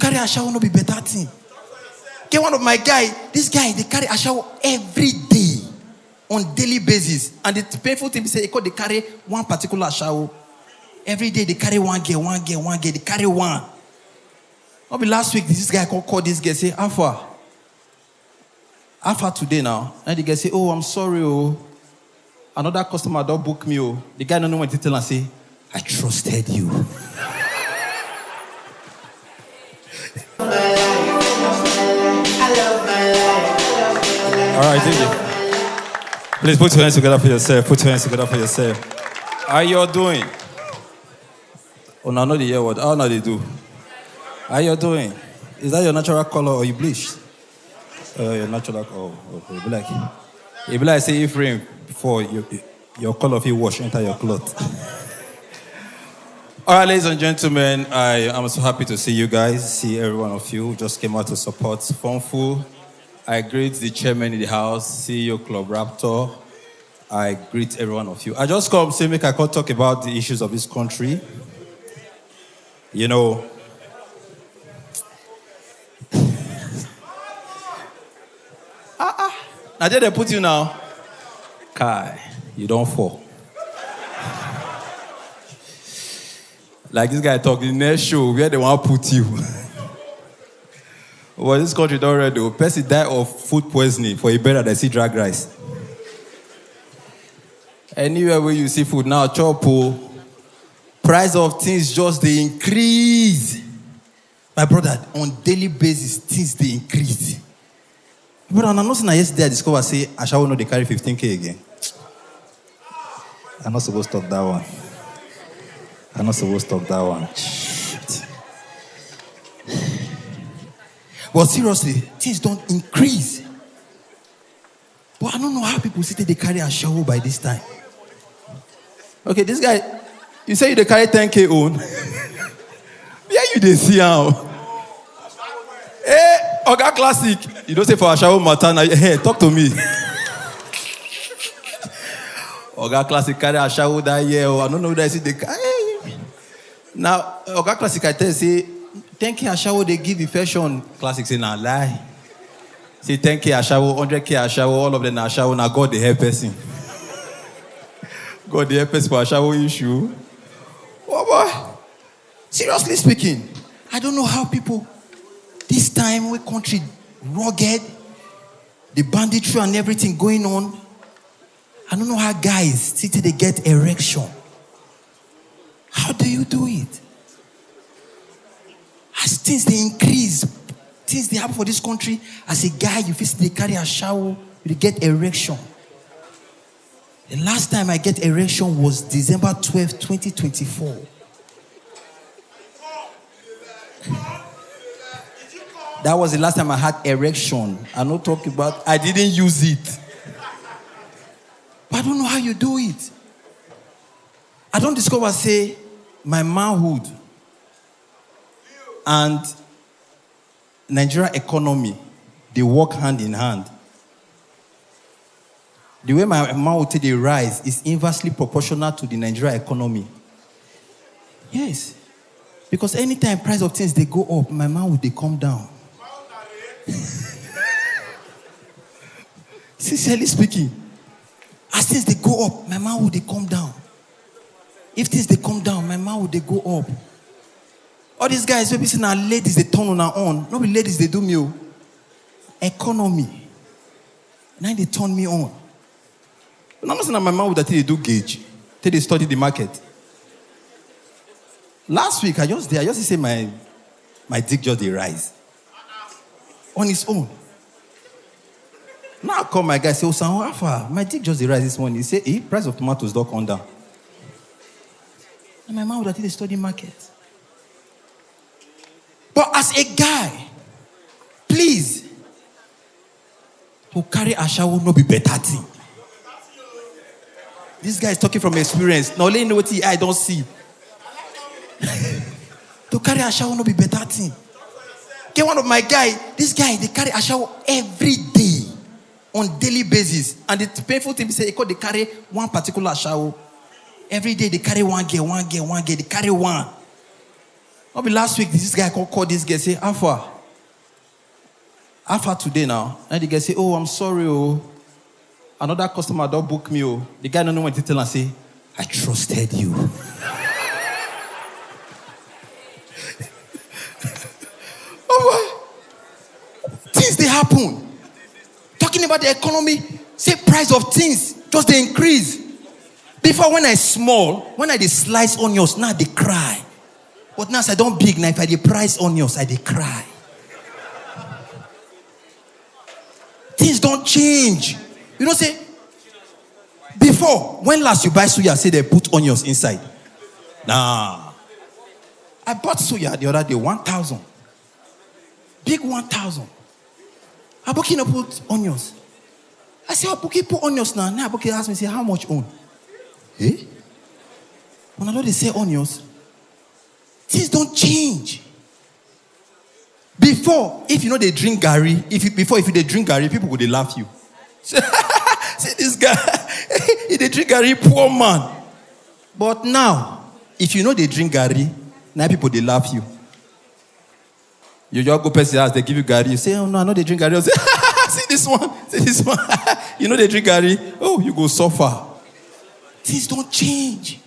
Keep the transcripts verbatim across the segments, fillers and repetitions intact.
Carry ashawo no be better thing. Get one of my guy, this guy dey carry ashawo every day on daily basis. And the painful thing be say he come dey carry one particular ashawo. Every day dey carry one girl, one girl, one girl, dey carry one. No be last week this guy come call this girl say, "How far? How far today now?" And the girl say, "Oh, I'm sorry, oh. Another customer don book me, oh." The guy no know wetin tell am say, "I trusted you." All right, thank you. Please put your hands together for yourself. Put your hands together for yourself. How you doing? Oh, no, not the year what? How now they do? How you doing? Is that your natural color or you bleached? Uh, your natural color. Oh, okay. Be like, it be like say if rain fall, you, your color fit wash enter your cloth. All right, ladies and gentlemen, I am so happy to see you guys, see every one of you who just came out to support Funful. I greet the chairman in the house, C E O Club Raptor. I greet every one of you. I just come say make I come talk about the issues of this country. You know, ah ah, now there they put you now. Kai, you don't fall. Like this guy talk, the next show where they want put you. Well, this country don't ready. Person die of food poisoning for a better than see drag rice. Anywhere where you see food now, chop, oh, price of things just they increase. My brother, on daily basis, things they increase. Brother, I know say na yesterday I discover say ashawo no dey carry fifteen K again. I not supposed to talk that one. I not supposed to talk that one. Shit. But seriously, things don't increase. But I don't know how people sit there they carry ashawo by this time. Okay, this guy, you say you dey carry ten K own. Where you dey see am? Eh, Oga Classic, you don't say for ashawo matter now. Hey, talk to me. Oga Classic carry ashawo that year. Oh, I don't know whether I see the guy. Now, Oga Classic, I tell you, say, ten K ashawo, they give infection. Classic say, "Na lie." Say, "Ten K ashawo, hundred K ashawo, all of them na ashawo, na God dey help person." God dey help person for ashawo issue. Oh boy. Seriously speaking, I don't know how people, this time wey country rugged, the banditry and everything going on, I don't know how guys sit till they get erection. How do you do it? As things they increase, things they happen for this country, as a guy, you feel they carry ashawo, you dey get erection. The last time I get erection was December twelfth, twenty twenty-four. That was the last time I had erection. I no talk about, I didn't use it. But I don't know how you do it. I don't discover say my manhood and Nigeria economy, they work hand in hand. The way my manhood take dey rise is inversely proportional to the Nigeria economy. Yes. Because anytime price of things they go up, my manhood they come down. Sincerely speaking, as things they go up, my manhood they come down. If things they come down, my manhood they go up. All these guys wey be say na ladies they turn on and on. No be ladies they do me, oh. Economy. Now they turn me on. Now, not say na my manhood that they do gauge. Till they study the market. Last week, I just did, I just say my my dick just dey rise on its own. Now I call my guy, say, "Osan, how far? My dick just dey rise this morning." He say, "Eh, price of tomatoes don't come down." And my manhood that they study market. But as a guy, please, to carry ashawo no be better thing. This guy is talking from experience. Now let you know what he I don't see. To carry ashawo no be better thing. Get one of my guy. This guy they carry ashawo every day on daily basis, and the painful thing be say he call they carry one particular ashawo every day. They carry one girl, one girl, one girl. They carry one. Not be last week, this guy call, call this guy, say, "Alpha, Alpha today now." And the guy say, "Oh, I'm sorry, oh. Another customer don't book me, oh." The guy don't know what to tell and say, "I trusted you." Oh, boy. Things they happen. Talking about the economy, say price of things just they increase. Before, when I small, when I dey slice onions, now they cry. But now as I don't big, now if I dey price onions, I dey cry. Things don't change. You know, say, before, when last you buy suya, say they put onions inside. Nah. I bought suya the other day, one thousand. Big one thousand. Aboki no put onions. I say, "Aboki put onions now." Now Aboki ask me, say, "How much own?" Eh? When I know they say onions, things don't change. Before, if you know they drink gari, if you, before, if you they drink gari, people would they laugh you. Say, "See this guy, he they drink gari, poor man." But now, if you know they drink gari, now people they laugh you. You just go person house, they give you gari. You say, "Oh no, I know they drink gari." You say, "See this one, see this one." You know they drink gari. Oh, you go suffer. Things don't change.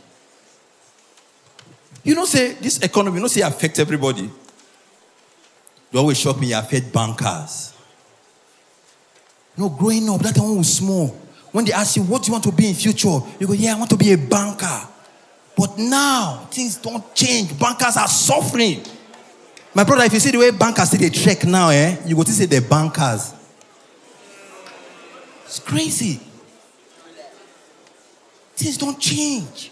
You know, say this economy, you know, say affect everybody. You always shock me, you affect bankers. No, growing up, that time when we small, when they ask you, "What do you want to be in future?" You go, "Yeah, I want to be a banker." But now, things don't change. Bankers are suffering. My brother, if you see the way bankers see the check now, eh, you go to say the bankers. It's crazy. Things don't change.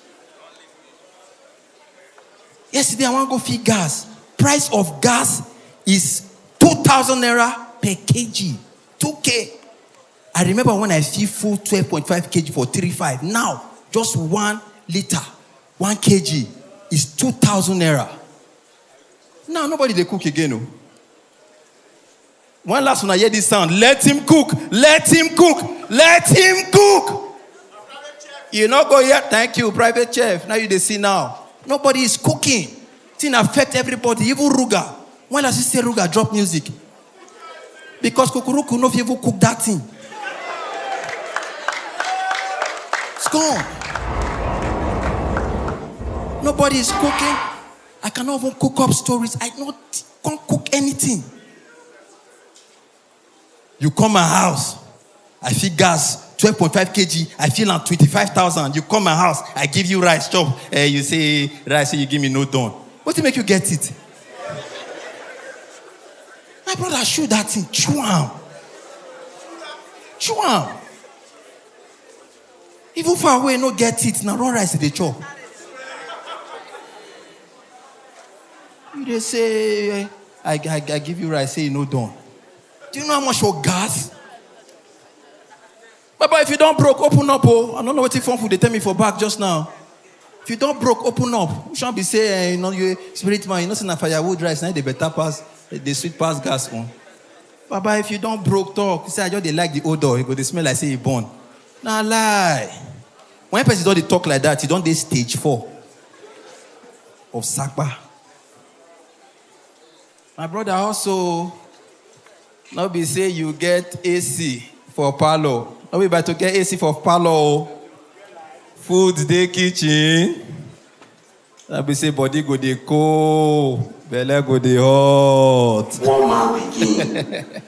Yesterday, I want to go feed gas. Price of gas is two thousand naira per K G. Two K. I remember when I see full twelve point five K G for three five. Now, just one liter, one K G is two thousand naira. Now, nobody they cook again, oh. When last when I hear this sound, "Let him cook, let him cook, let him cook." You not go yet. Thank you, private chef. Now you they see now. Nobody is cooking. Thing affect everybody, even Ruga. When last you say Ruga drop music? Because Kukuruku no fit even cook that thing. It's gone. Nobody is cooking. I cannot even cook up stories. I not can't cook anything. You come my house, I feel gas, twelve point five K G, I feel am twenty-five thousand. You come my house, I give you rice chop. Eh, you say, "Rice, say you give me no done." What to make you get it? My brother, shoot that thing, chew am. Chew am. Even far away, no get it. Now raw rice they chop. You they say, "I, I, I give you rice, say you no done." Do you know how much for gas? Baba, if you don't broke, open up, oh. I don't know what if food they tell me for back just now. If you don't broke, open up. We shall be say, eh, you know, you spirit man, you know, say na firewood rice, now they better pass, they sweet pass gas one. Baba, if you don't broke, talk. Say, "I just they like the odor. It go they smell like say you born." Nah lie. When person don't dey talk like that, you don't dey stage four of Sakpa. My brother also, not be say you get A C for parlor. Not be about to get A C for parlor, oh. Food dey kitchen. Not be say body go dey cold, belle go dey hot. One man again.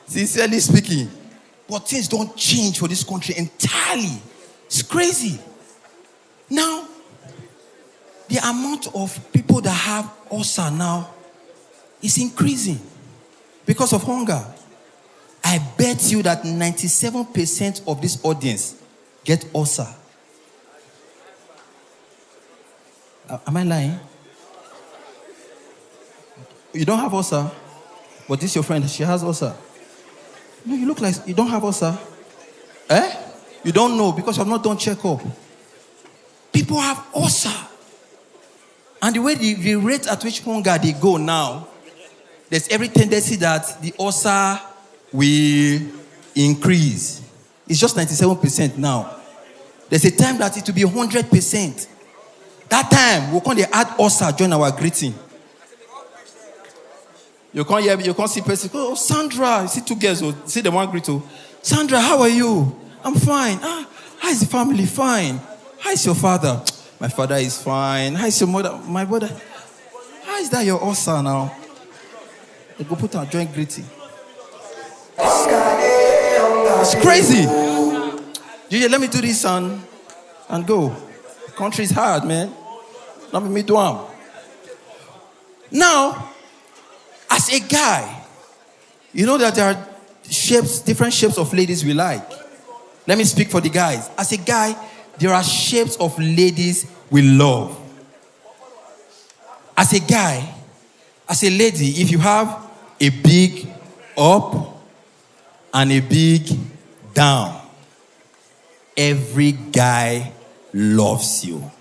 Sincerely speaking, but things don't change for this country entirely. It's crazy. Now, the amount of people that have ulcer now is increasing because of hunger. I bet you that ninety-seven percent of this audience get ulcer. Uh, am I lying? You don't have ulcer, but this your friend, she has ulcer. No, you look like you don't have ulcer. Eh? You don't know because you have not done checkup. People have ulcer. And the way the, the rate at which hunger they go now, there's every tendency that the ulcer will increase. It's just ninety-seven percent now. There's a time that it will be one hundred percent. That time, we come dey add osa join our greeting. You come hear, you come see person, "Oh, Sandra," you see two girls, oh, see dem wan greet, oh. "Sandra, how are you?" "I'm fine." "Ah, how is the family?" "Fine." "How is your father?" "My father is fine." "How is your mother?" "My brother." "How is that your osa now?" They go put am join greeting. It's crazy. You, let me do this and, and go. Country is hard, man. Let me do am. Now, as a guy, you know that there are shapes, different shapes of ladies we like. Let me speak for the guys. As a guy, there are shapes of ladies we love. As a guy, as a lady, if you have a big up and a big down, every guy loves you.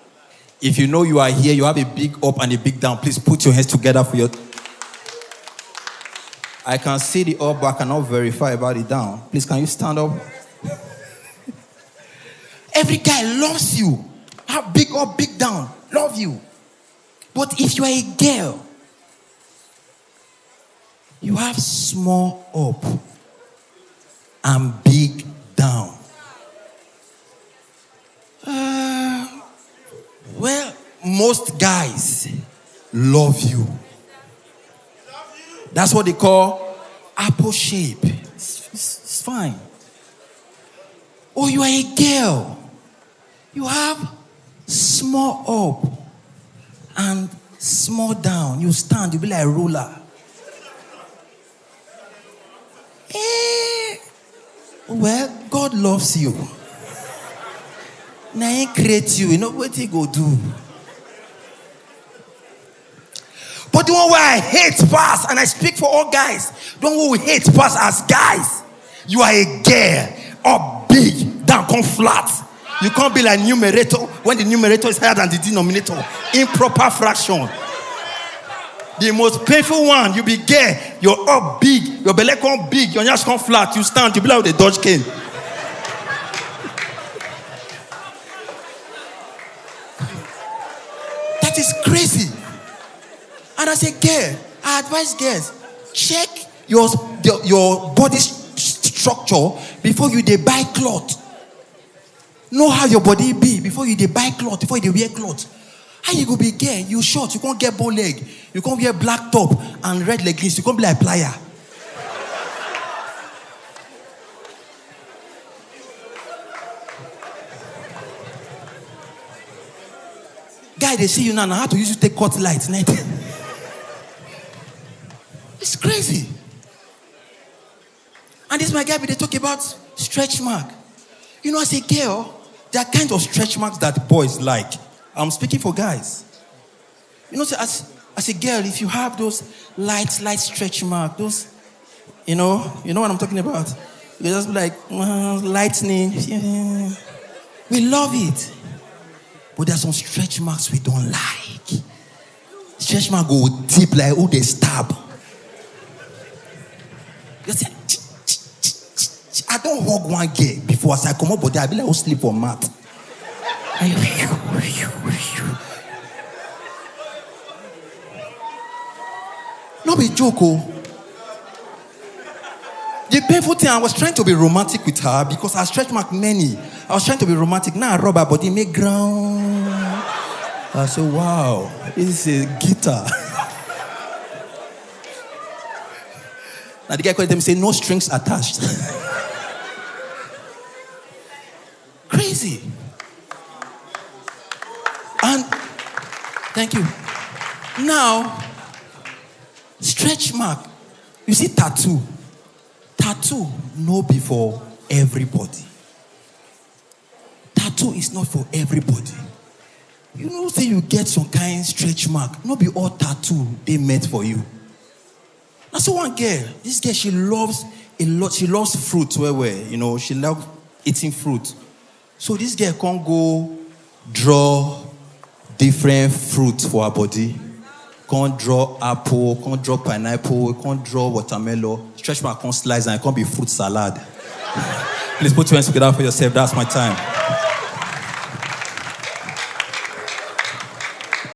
If you know you are here, you have a big up and a big down, please put your hands together for your. I can see the up, but I cannot verify about the down. Please, can you stand up? Every guy loves you. Have big up, big down. Love you. But if you are a girl, you have small up and big down. Uh, well, most guys love you. That's what they call apple shape. It's, it's, it's fine. Oh, you are a girl. You have small up and small down. You stand, you be like ruler. Eh, well, God loves you. Na him create you, you know what he go do. But the one where I hate pass, and I speak for all guys, the one who hate pass as guys, you are a girl, up big, down come flat. You can't be like numerator when the numerator is higher than the denominator. Improper fraction. The most painful one, you be girl, your up big, your belly come big, your nyash come flat, you stand, you be like the dodge cane. That is crazy. And as a girl, I advise girls, check your, your, your body st- structure before you dey buy cloth. Know how your body be before you dey buy cloth, before you dey wear cloth. How you go be girl? You short, you can't get bow leg, you can't wear black top and red leggings, you can't be like plier. Guy, they see you now, now how to use you take cut light. It's crazy. And this my guy, we dey talk about stretch mark. You know, as a girl, there are kinds of stretch marks that boys like. I'm speaking for guys. You know, so as as a girl, if you have those light, light stretch mark, those, you know, you know what I'm talking about. You just be like, "Uh, lightning." We love it. But there's some stretch marks we don't like. Stretch mark go deep like who they stab. You say, "Ch-, ch-, ch-, ch-, ch-." I don't hug one girl before. As I come up, but I be like who sleep on mat. No be joke, oh. The painful thing, I was trying to be romantic with her because her stretch mark many. I was trying to be romantic. Now I rub her body, make ground. I say, "Wow, this is a guitar." Now the guy called them, say, "No strings attached." Crazy. And thank you. Now, stretch mark. You see tattoo. Tattoo no be for everybody. Tattoo is not for everybody. You know, say you get some kind stretch mark. No be all tattoo they meant for you. Now, so one girl, this girl, she loves a lot. She loves fruit well, well. You know, she loves eating fruit. So this girl can't go draw different fruit for her body. Can't draw apple, can't draw pineapple, can't draw watermelon. Stretch mark, can't slice, and it can't be fruit salad. Please put your hands together for yourself. That's my time.